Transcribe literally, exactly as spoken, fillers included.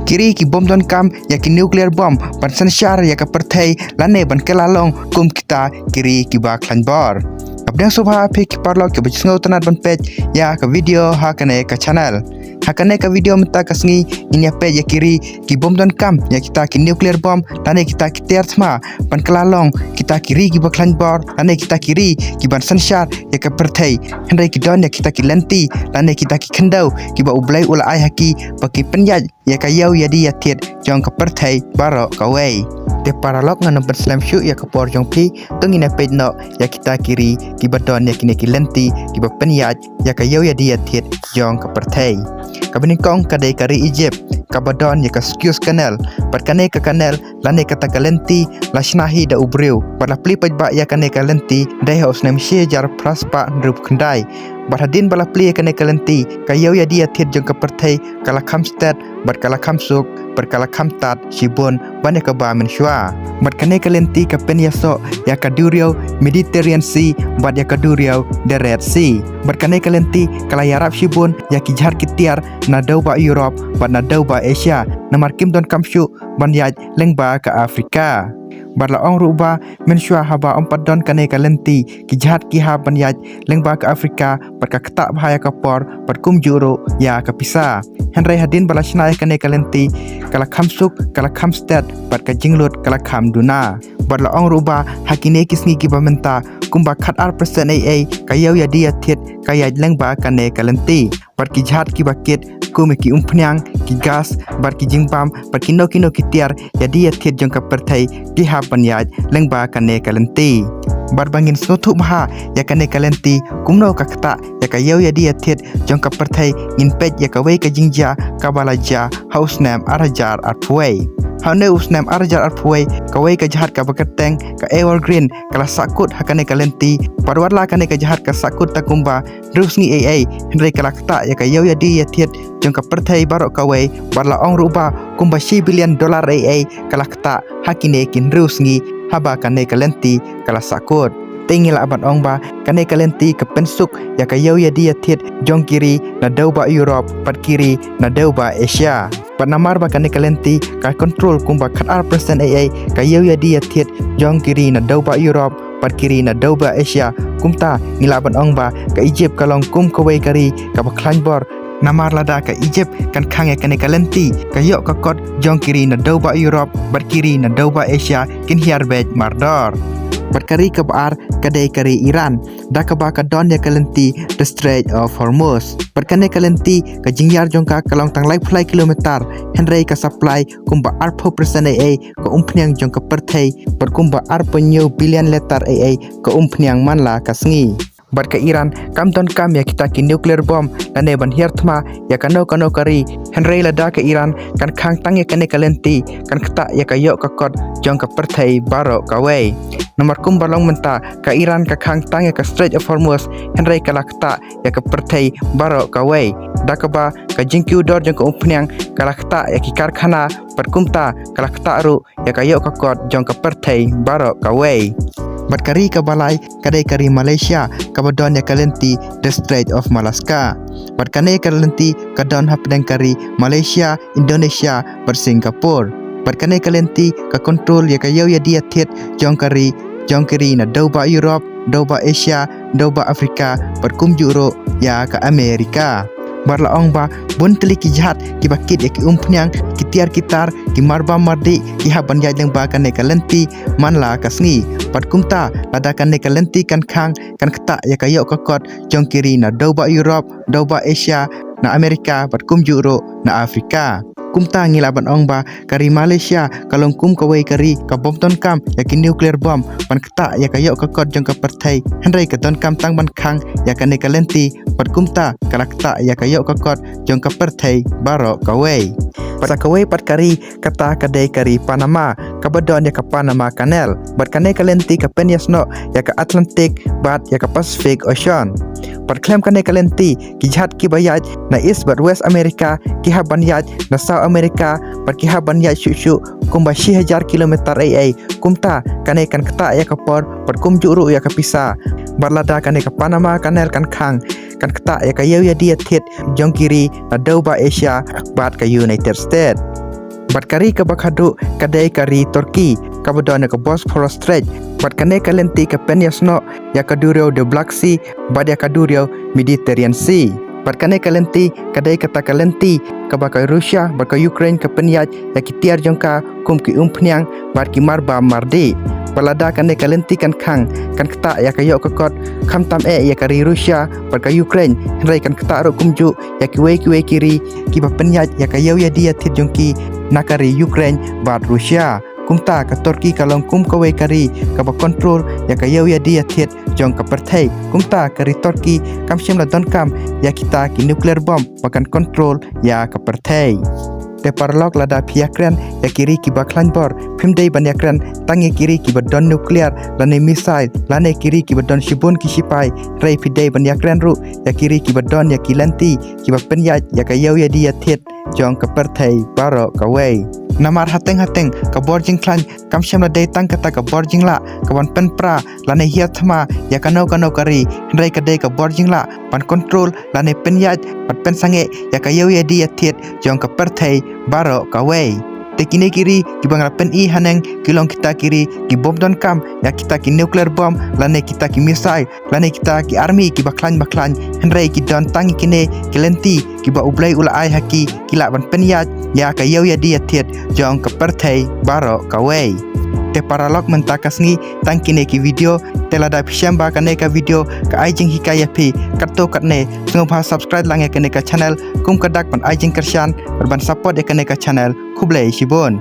ki ri ki bym donkam ïa ki nuclear bomb ban synshar ïa ka pyrthei lane ban kylla long kum kita ki ri kiba khlaiñ bor. Ka bneng sngewbha ïa phi ki paralok kiba ju sngewtynnat ban peit ïa ka video ha kane ka channel. Ha kane ka video mynta ka sngi ngin ïa peit ïa ki ri ki bym donkam ïa kita ki nuclear bomb lane kita ki tiar thma ban kylla long kita ki ri kiba khlaiñ bor lane kita ki ri kiban synshar ïa ka pyrthei. Hynrei ki don ïa kita ki lynti lane kita ki khyndew kiba U Blei u la ai ha ki ba ki pynïaid ïa ka ïew ïa die ïa thied jong ka pyrthei baroh kawei. Te paralok, ngan ym pynslem shuh ïa ka por jong phi, to ngin ïa peit noh ïa kita ki ri kiba don ïa kine ki lynti kiba pynïaid ïa ka ïew ïa die ïa thied jong ka pyrthei. Kaba nyngkong ka dei ka ri Egypt, kaba don ïa ka Suez Canal. Bad kane ka canal lane kata ka lynti la shna hi da u briew. Bad la plie paidbah ïa kane ka lynti dei ha u snem shi hajar phra spah hynriewphew khyndai. Bad hadien ba la plie ïa kane ka lynti, ka ïew ïa die ïa thied jong ka pyrthei ka la kham stet bad ka la kham suk bad ka la kham tad shibun ban ïa kaba mynshuwa. Bad kane ka lynti ka pynïasoh ïa ka duriaw Mediterranean Sea bad ïa ka duriaw the Red Sea. Bad kane ka lynti ka la ïarap shibun ïa ki jhad ki tiar naduh ba Europe bad naduh ba Asia, namar kim donkam shuh ban ïaid lyngba ka Africa. Bad la ong ruh ba mynshuwa haba ym pat don kane ka lynti, ki jhad ki hap ban ïaid lyngba ka Africa bad ka ktah bha ïa ka por bad kumjuh ruh ïa ka pisa. Hynrei hadien ba la shna ïa kane ka lynti, ka la kham suk, ka la kham stet bad ka jinglut ka la kham duna. Bad la ong ruh ba ha kine ki sngi kiba mynta, kumba khatar percent eiei ka ïew ïa die ïa thied ka ïaid lyngba kane ka lynti. Bad ki jhad kiba kit kum ki umphniang, ki gas, bad ki jingbam, bad kino kino ki tiar ïa die ïa thied jong ka pyrthei ki hap ban ïaid lyngba kane ka lynti. Bad ba ngin sngewthuh bha ïa kane ka lynti kumno ka ktah ïa ka ïew ïa die ïa thied jong ka pyrthei, ngin peit ïa kawei ka jingjia kaba la jia ha u snem ar hajar arphew wei. Ha une u snem ar hajar arphew wei, kawei ka jhad kaba kyrteng ka Ever Given ka la sahkut ha kane ka lynti. Bad wat la kane ka jhad ka sahkut tang kumba hynriew sngi eiei, hynrei ka la ktah ïa ka ïew ïa die ïa thied jong ka pyrthei baroh kawei. Bad la ong ruh ba kumba shi billion dollar eiei ka la ktah ha kine ki hynriew sngi haba kane ka lynti ka la sahkut. Te ngi lah ban ong ba kane ka lynti ka pynsuk ïa ka ïew ïa die ïa thied jong ki ri naduh ba Europe bad ki ri naduh ba Asia. Bad namar ba kane ka lynti ka control kumba khatar percent eiei ka ïew ïa die ïa thied jong ki ri naduh ba Europe bad ki ri naduh ba Asia, kumta ngi lah ban ong ba ka Egypt ka long kum kawei ka ri kaba khlaiñ bor. Namar lada ka Egypt kan khang ïa kane ka lynti, ka ïoh ka kot jong ki ri naduh ba Europe bad ki ri naduh ba Asia kin hiar beit mardor. Bad ka ri kaba ar ka dei ka ri Iran, da kaba ka don ïa ka lynti the Strait of Hormuz. Bad kane ka lynti ka jinghiar jong ka ka long tang laiphew lai kilometer, hynrei ka supply kumba arphew percent eiei ka umphniang jong ka pyrthei, bad kumba arphew hynñiew billion liter eiei ka umphniang man la ka sngi. Bad ka Iran kam donkam ïa kita ki nuclear bomb lane ban hiar thma ïa kano kano ka ri, hynrei lada ka Iran kan khang tang ïa kane ka lynti, kan ktah ïa ka ïoh ka kot jong ka pyrthei baroh kawei. Namar kumba long mynta, ka Iran ka khang tang ïa ka Strait of Hormuz, hynrei ka la ktah ïa ka pyrthei baroh kawei. Da kaba ka jingkiew dor jong ka umphniang ka la ktah ïa ki karkhana, bad kumta ka la ktah ruh ïa ka ïoh ka kot jong ka pyrthei baroh kawei. Bad ka ri kaba lai ka dei ka ri Malaysia, kaba don ïa ka lynti the Strait of Malacca. Bad kane ka lynti ka don hapdeng ka ri Malaysia, Indonesia bad Singapore. Bad kane ka lynti ka control ïa ka ïew ïa die ïa thied jong ka ri, jong ki ri naduh ba Europe, naduh ba Asia, naduh ba Africa bad kumjuh ruh ïa ka America. Bad la ong ba bun tylli ki jhad kiba kit ïa ki umphniang, ki tiar ki tar, ki marbam mardih, ki hap ban ïaid lyngba kane ka lynti man la ka sngi. Bad kumta lada kane ka lynti kan khang, kan ktah ïa ka ïoh ka kot jong ki ri naduh ba Europe, naduh ba Asia, na America bad kumjuh ruh na Africa. Kumta ngi lah ban ong ba ka ri Malaysia ka long kum kawei ka ri ka bym donkam ïa ki nuclear bomb ban ktah ïa ka ïoh ka kot jong ka pyrthei, hynrei ka donkam tang ban khang ïa kane ka lynti, bad kumta ka la ktah ïa ka ïoh ka kot jong ka pyrthei baroh kawei. Bad sa kawei pat ka ri, kata ka dei ka ri Panama, kaba don ïa ka Panama Canal. Bad kane ka lynti ka pynïasnoh ïa ka Atlantic bad ïa ka Pacific Ocean. Bad khlem kane ka lynti, ki jhad kiba ïaid na East bad West America ki hap ban ïaid na South America, bad ki hap ban ïaid shuh shuh kumba shi hajar kilometer eiei. Kumta kane kan ktah ïa ka por bad kumjuh ruh ïa ka pisa. Bad lada kane ka Panama Canal kan khang, kan ktah ïa ka ïew ïa die ïa thied jong ki ri naduh ba Asia bad ka United States. Bad ka ri kaba khadduh ka dei ka ri Turkey, kaba don ïa ka Bosphorus Strait, bad kane ka lynti ka pynïasnoh ïa ka duriaw The Black Sea bad ïa ka duriaw Mediterranean Sea. Bad kane ka lynti ka dei kata ka lynti kaba ka Russia bad ka Ukraine ka pynïaid ïa ki tiar jong ka kum ki umphniang bad ki marbam mardih. Bad lada kane ka lynti kan khang, kan ktah ïa ka ïoh ka kot, khamtam eh ïa ka ri Russia bad ka Ukraine, hynrei kan ktah ruh kumjuh ïa kiwei kiwei ki ri kiba pynïaid ïa ka ïew ïa die ïa thied jong ki na ka ri Ukraine bad Russia. Kumta ka Turkey ka long kum kawei ka ri kaba control ïa ka ïew ïa die ïa thied jong ka pyrthei. Kumta ka ri Turkey kam shym la donkam ïa kita ki nuclear bomb ba kan control ïa ka pyrthei. Te paralok, lada phi ïakren ïa ki ri kiba khlaiñ bor, phim dei ban ïakren tang ïa ki ri kiba don nuclear lane missile lane ki ri kiba don shibun ki shipai, hynrei phi dei ban ïakren ruh ïa ki ri kiba don ïa ki lynti kiba pynïaid ïa ka ïew ïa die ïa thied jong ka pyrthei baroh kawei. Namar hateng hateng ka bor jingkhlaiñ kam shym la dei tang kata ka bor jinglah ka ban pynpra lane hiar thma ïa kano kano ka ri, hynrei ka dei ka bor jinglah ban control lane pynïaid bad pynsangeh ïa ka ïew ïa die ïa thied jong ka pyrthei baroh kawei. Te kine ki ri kiba nga la pyni haneng ki long kita ki ri ki bym donkam ïa kita ki nuclear bomb lane kita ki missile lane kita ki army kiba khlaiñ ba khlaiñ, hynrei ki don tang ïa kine ki lynti kiba U Blei u la ai ha ki, ki lah ban pynïaid ïa ka ïew ïa die ïa thied jong ka pyrthei baroh kawei. Te paralok, mynta ka sngi tang kine ki video. Te lada phi shem ba kane ka video ka ai jinghikai ïa phi katto katne, sngewbha subscribe lang ïa kane ka channel kum ka dak ban ai jingkyrshan bad ban support ïa kane ka channel. Khublei shibun.